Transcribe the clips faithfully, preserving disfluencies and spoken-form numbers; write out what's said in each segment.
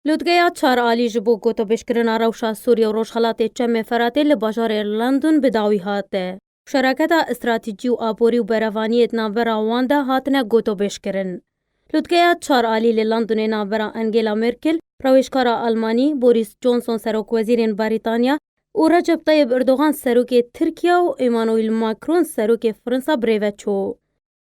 Lotkeya çar alî ji bo gotobêjkirina rewşa Sûriye û Rojhelatê Çemê Feratê li bajarê London bi dawî hat. Şeraketa stratejî û aborî û berevaniyê di navbera wan de hatine gotobêjkirin. Lotkeya çar alî li Londonê navbera Angela Merkel, rewêjkara Almanî, Boris Johnson, serokwezîrên Brîtanya, û Recep Tayyip Erdogan, serokê Tirkiye, û Emmanuel Macron, serokê Fransa, bi rê ve çû.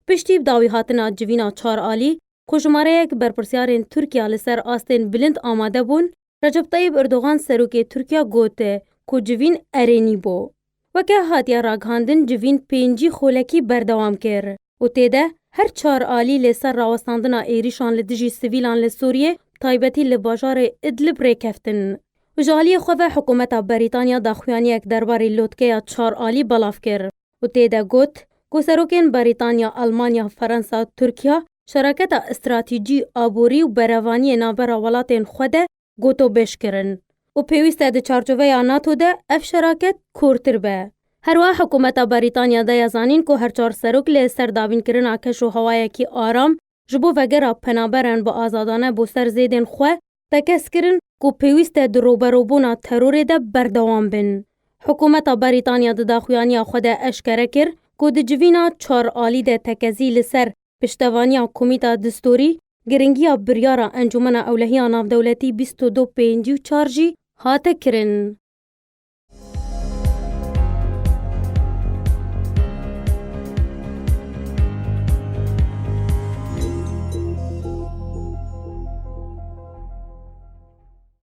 Piştî bi dawî hatina civîna çar alî, ku jimareyek berpirsyarên Tirkiye li ser astên bilind amade bûn, Recep Tayyip Erdogan, serokê Tirkiye, got ku civîn erênî bû. Weke hatiye ragihandin, civîn pêncî xolekî berdewam kir û tê de her çar alî li ser rawestandina êrîşan li dijî sivîlan li Sûriyê, taybetî li bajarê Idlib rêkeftin. Ji aliyê xwe ve hikûmeta Berîtanya daxuyaniyek derbarê lotkeya çar alî belav kir û tê de got ku serokên Berîtanya, Almanya, Fransa, Tirkiye şeraketa stratejî, aborî û berevaniyê navbera welatên xwe de gotobêj kirin û pêwîst e di çarçoveya NATO de ev şeraket kûrtir be. Herwiha hikûmeta Berîtanya daye zanîn ku her çar serok li ser dabînkirina keş û hewayekî aram ji bo vegera penaberan bi azadane bo ser zêdên xwe tekez kirin ku pêwîst e di rûberûbûna terorê de berdewam bin. Hikûmeta Berîtanya di daxuyaniya xwe de eşkere kir ku di civîna çar alî de tekezî li ser piştevaniya Komîta Distorî, giringiya biryara Encûmena Ewlehiya Navdewletî bîst û du pêncî û çar jî hate kirin.